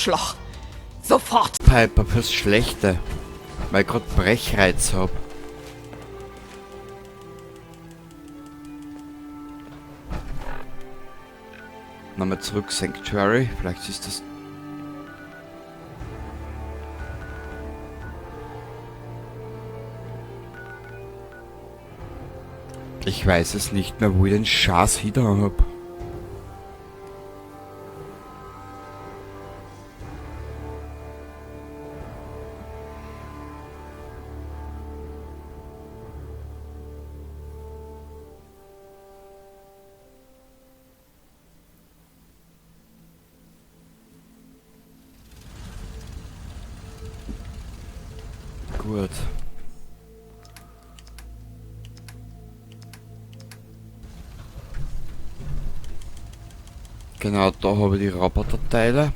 Arschloch. Sofort. Piper fürs Schlechte. Weil ich grad Brechreiz hab. Nochmal zurück, Sanctuary. Vielleicht ist das... Ich weiß es nicht mehr, wo ich den Schaß wieder hab. Gut. Genau, da habe ich die Roboterteile.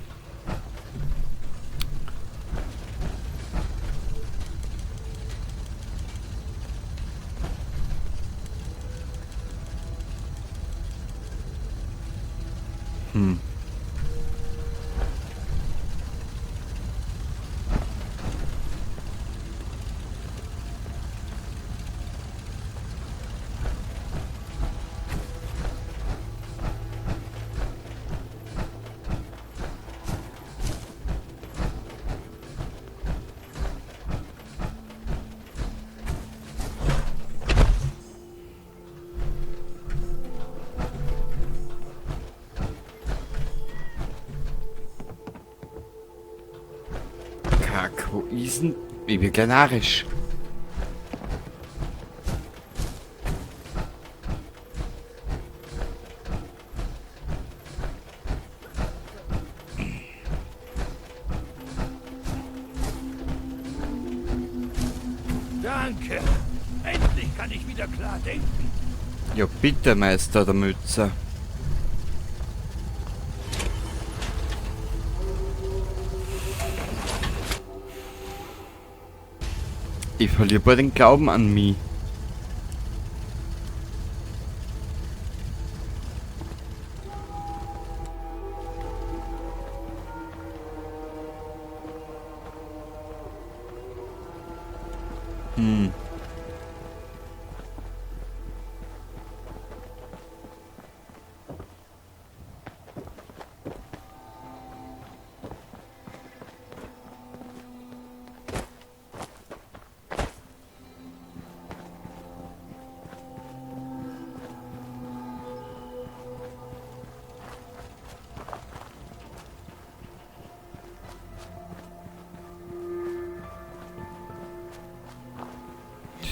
Kack, wo ist denn? Ich bin gleich narrisch. Danke. Endlich kann ich wieder klar denken. Ja, bitte, Meister der Mütze. Ich verliere bald den Glauben an mich.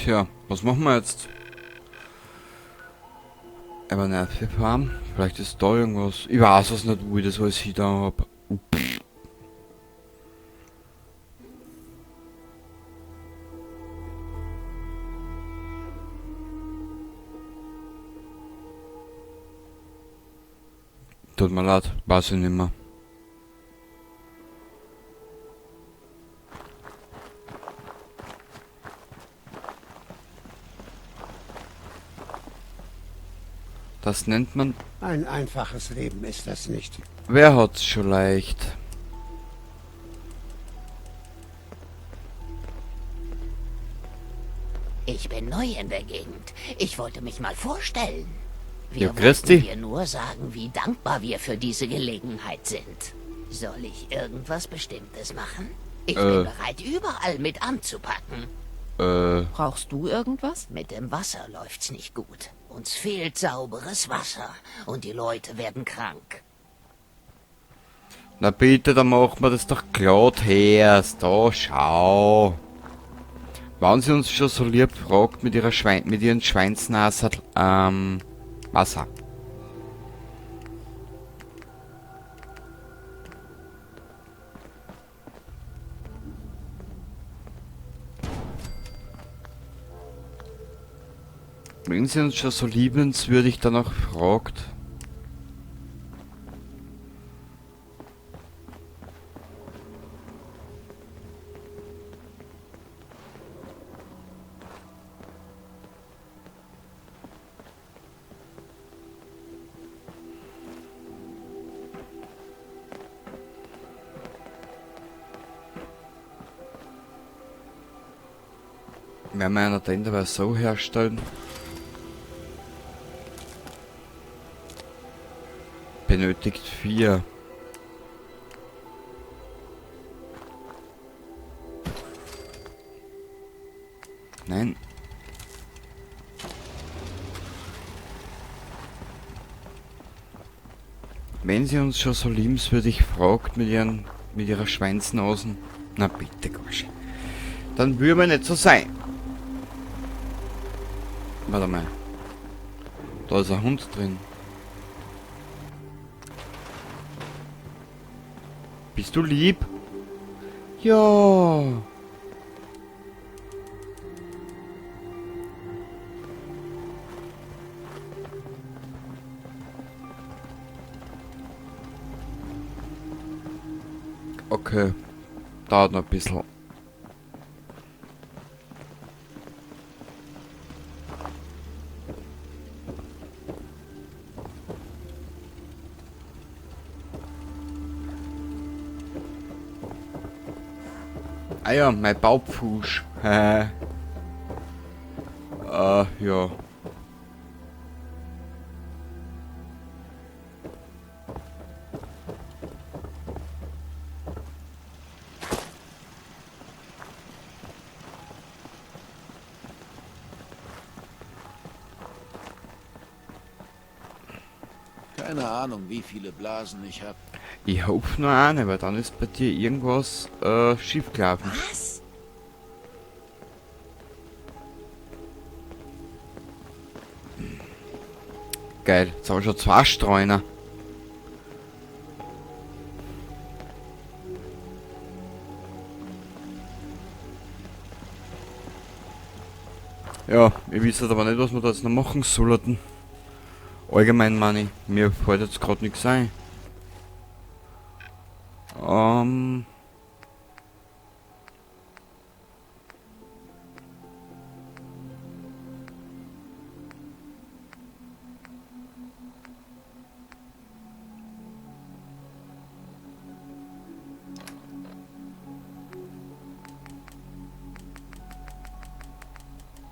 Tja, was machen wir jetzt? Aber Nerve Farm. Vielleicht ist da irgendwas. Ich weiß es nicht, wo ich das alles hier hab. Tut mir leid, weiß ich nicht mehr. Das nennt man... Ein einfaches Leben ist das nicht. Wer hat's schon leicht? Ich bin neu in der Gegend. Ich wollte mich mal vorstellen. Wir Ja, Christi. wollten dir nur sagen, wie dankbar wir für diese Gelegenheit sind. Soll ich irgendwas Bestimmtes machen? Ich bin bereit, überall mit anzupacken. Brauchst du irgendwas? Mit dem Wasser läuft's nicht gut. Uns fehlt sauberes Wasser und die Leute werden krank. Na bitte, dann machen wir das doch glatt her. Da, schau. Wenn sie uns schon so lieb fragt mit ihrer Schwein, mit ihren Schweinsnase, Wasser. Wenn sie uns schon so liebenswürdig danach fragt. Werden wir einer den dabei so herstellen. Benötigt 4. Nein. Wenn sie uns schon so liebenswürdig fragt mit ihrer Schweinsnasen, na bitte, Gorsche. Dann würde man nicht so sein. Warte mal. Da ist ein Hund drin. Bist du lieb? Ja. Okay. Dauert noch ein bisschen. Ah ja, mein Baupfusch. Hä? Ja. Keine Ahnung, wie viele Blasen ich hab. Ich hoffe nur eine, weil dann ist bei dir irgendwas schiefgelaufen. Was? Geil, jetzt haben wir schon 2 Streuner. Ja, ich weiß aber nicht, was wir da jetzt noch machen sollten. Allgemein meine ich, mir fällt jetzt grad nix ein.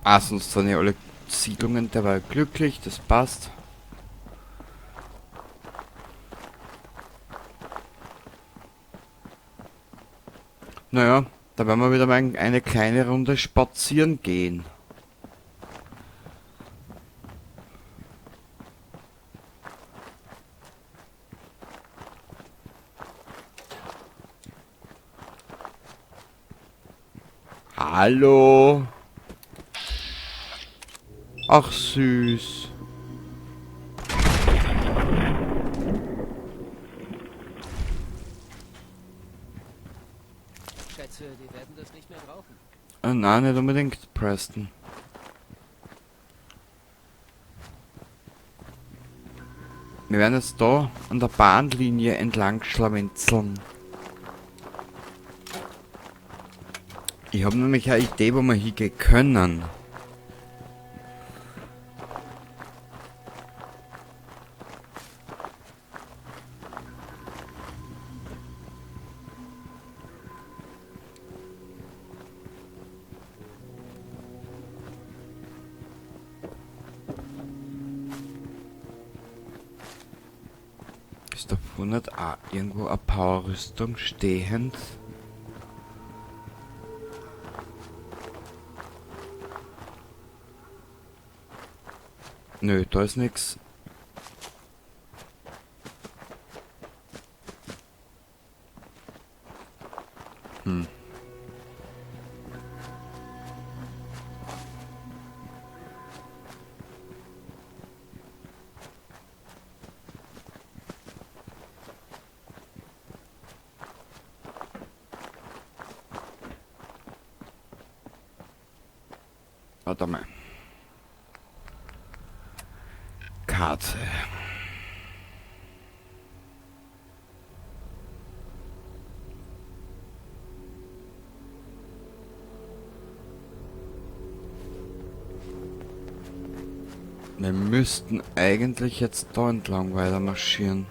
Ah, sonst sind ja alle Siedlungen dabei glücklich, das passt. Naja, da werden wir wieder mal eine kleine Runde spazieren gehen. Hallo. Ach süß. Schätze, die werden das nicht mehr brauchen. Nein, nicht unbedingt, Preston. Wir werden jetzt da an der Bahnlinie entlang schlawenzeln. Ich hab nämlich eine Idee, wo wir hingehen können. Ist da vorne nicht auch irgendwo eine Powerrüstung stehend? Nö, da ist nix. Warte mal. Karte. Wir müssten eigentlich jetzt da entlang weiter marschieren.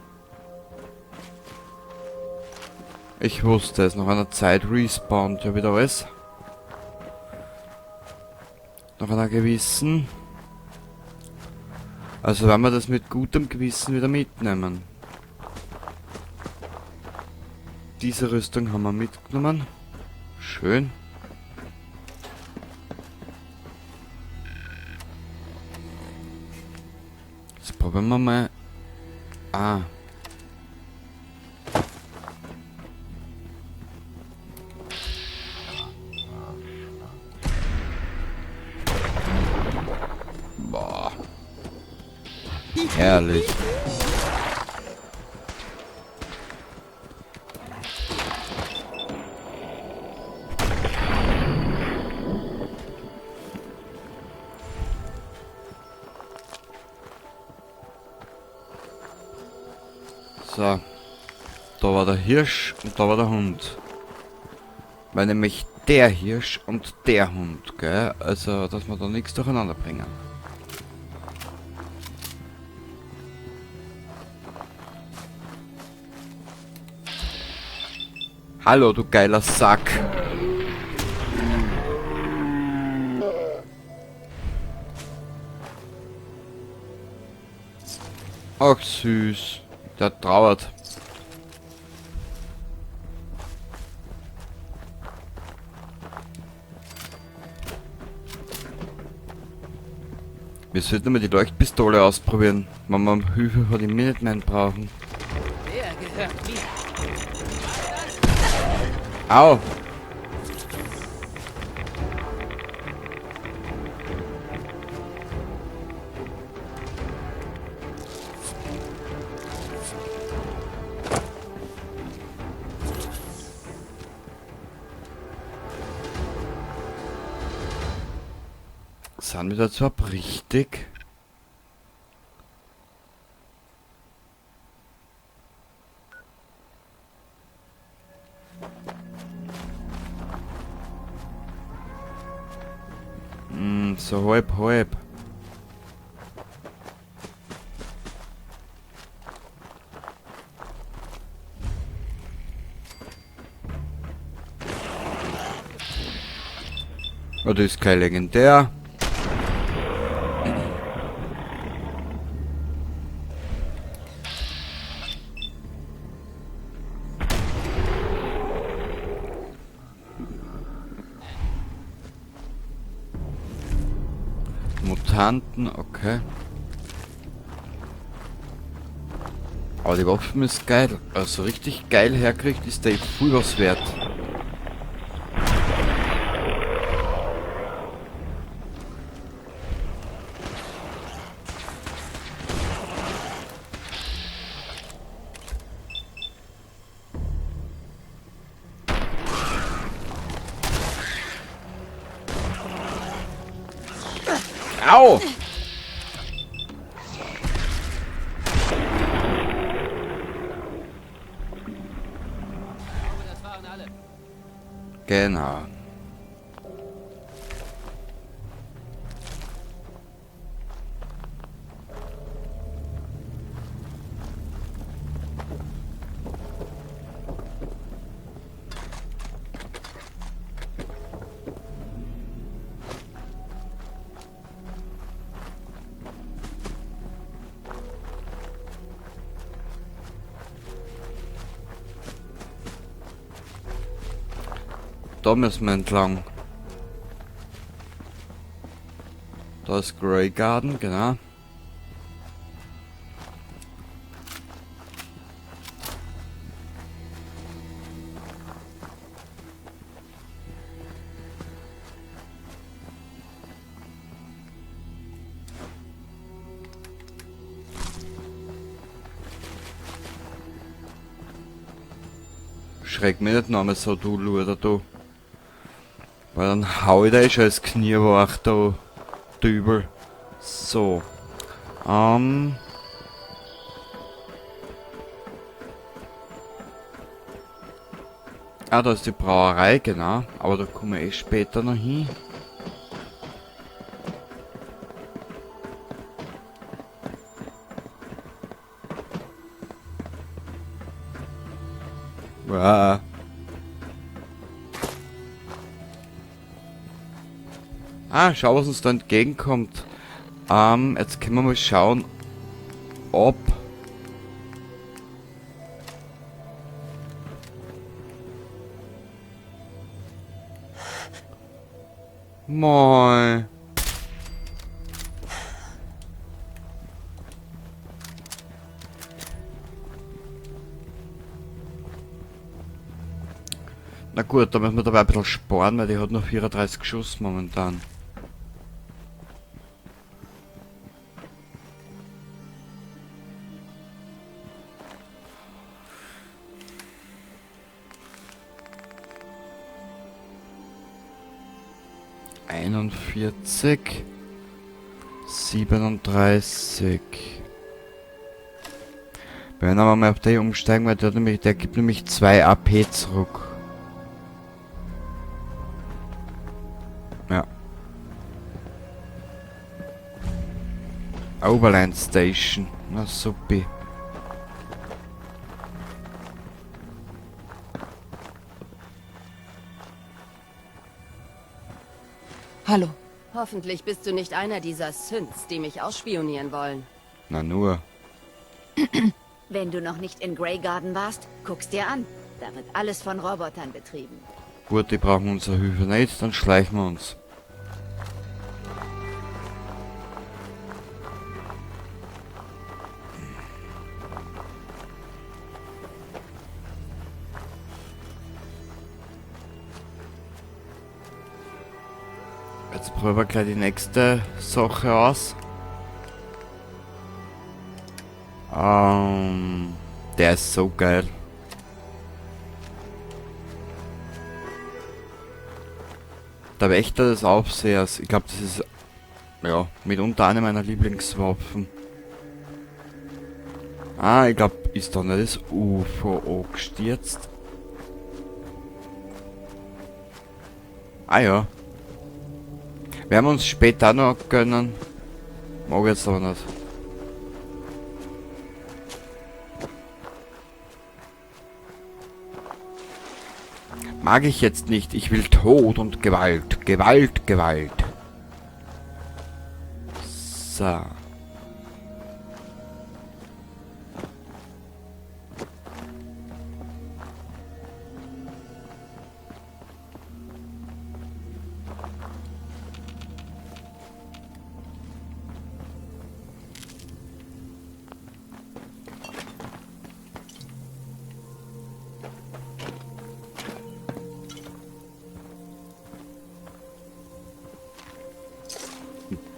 Ich wusste es, nach einer Zeit respawnt ja wieder alles. Nach einer gewissen. Also werden wir das mit gutem Gewissen wieder mitnehmen. Diese Rüstung haben wir mitgenommen. Schön. Jetzt probieren wir mal. Ah. Boah. Herrlich. So. Da war der Hirsch und da war der Hund. Weil nämlich der Hirsch und der Hund, gell? Also, dass wir da nichts durcheinander bringen. Hallo, du geiler Sack. Ach süß. Der trauert. Wir sollten mal die Leuchtpistole ausprobieren, wenn wir Hilfe von den Minutemen brauchen. Der gehört mir. Au! Sind wir da überhaupt richtig? So halb, halb. Oh, das ist kein legendär. Mutanten, okay. Aber die Waffen ist geil. Also richtig geil herkriegt, ist der voll was wert. Au! Genau. Da müssen wir entlang. Da ist Grey Garden, genau. Schreck mich nicht nochmal so, du Luder, du. Weil dann hau ich da eh schon das Knie wach, du Dübel. So. Ah, da ist die Brauerei, genau. Aber da kommen wir eh später noch hin. Wow. Ah, schau, was uns da entgegenkommt. Jetzt können wir mal schauen, ob... Moi. Na gut, da müssen wir dabei ein bisschen sparen, weil die hat noch 34 Schuss momentan. 41, 37. Wir werden aber mal auf die umsteigen, weil der gibt nämlich 2 AP zurück. Ja. Overland Station. Na supi. Hallo. Hoffentlich bist du nicht einer dieser Synths, die mich ausspionieren wollen. Na nur. Wenn du noch nicht in Grey Garden warst, guck's dir an. Da wird alles von Robotern betrieben. Gut, die brauchen unsere Hilfe nicht, dann schleichen wir uns. Jetzt probieren wir gleich die nächste Sache aus. Der ist so geil. Der Wächter des Aufsehers. Ich glaub, das ist ja mitunter eine meiner Lieblingswaffen. Ah, ich glaub, ist da nicht das UFO gestürzt? Ah ja. Werden wir uns später auch noch gönnen. Mag jetzt aber nicht. Mag ich jetzt nicht. Ich will Tod und Gewalt. Gewalt, Gewalt. So.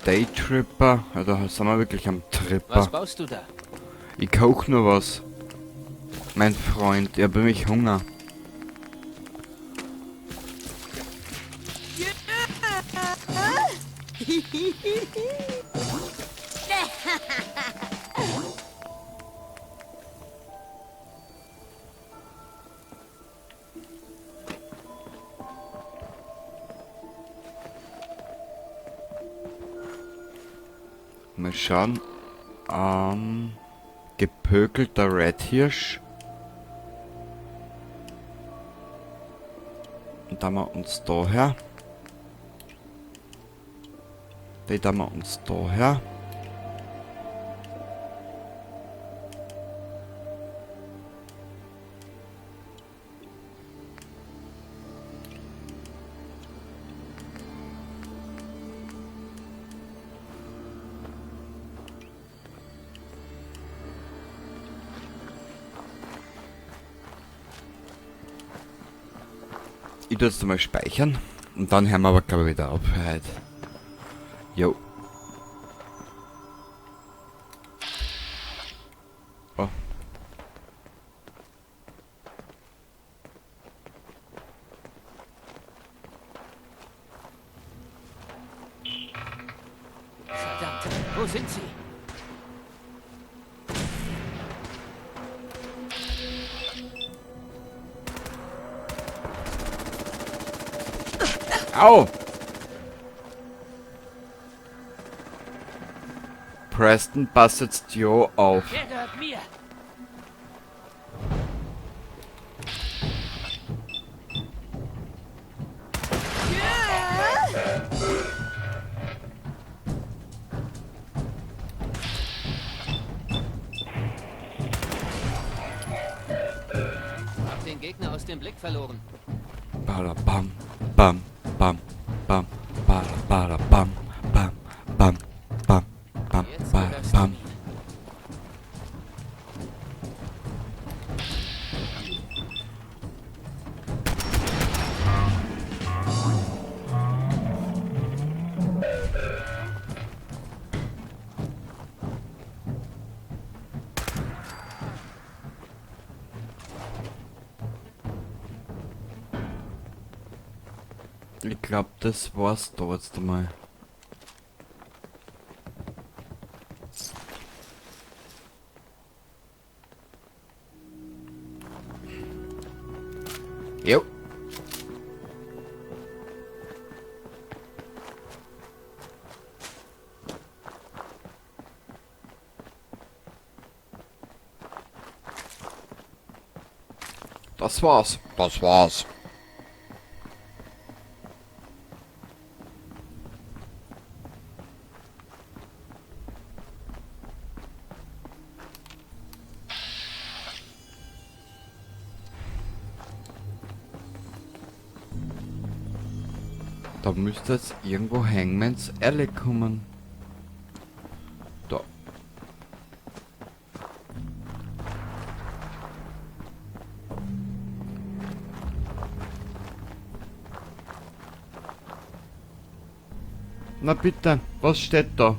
Daytripper, ja, da sind wir wirklich am Tripper. Was baust du da? Ich koch nur was. Mein Freund, ich hab nämlich Hunger. Mal schauen. Gepökelter Red Hirsch. Und da haben wir uns daher. Den haben wir uns daher. Ich tue jetzt mal speichern und dann hören wir aber, glaub ich, wieder auf für heute. Jo. Oh. Verdammt, wo sind sie? Au! Preston, pass jetzt Jo auf. Der gehört mir. Gegner aus dem Blick verloren. Bala bam, bam, bam, bam, bala bala bam, bam, bam, bam, bam, Jetzt bala gehörst du bam. mir. Ich glaube, das war's da jetzt einmal. Jo. Das war's. Das war's. Da müsste jetzt irgendwo Hangman's Alley kommen. Da. Na bitte, was steht da?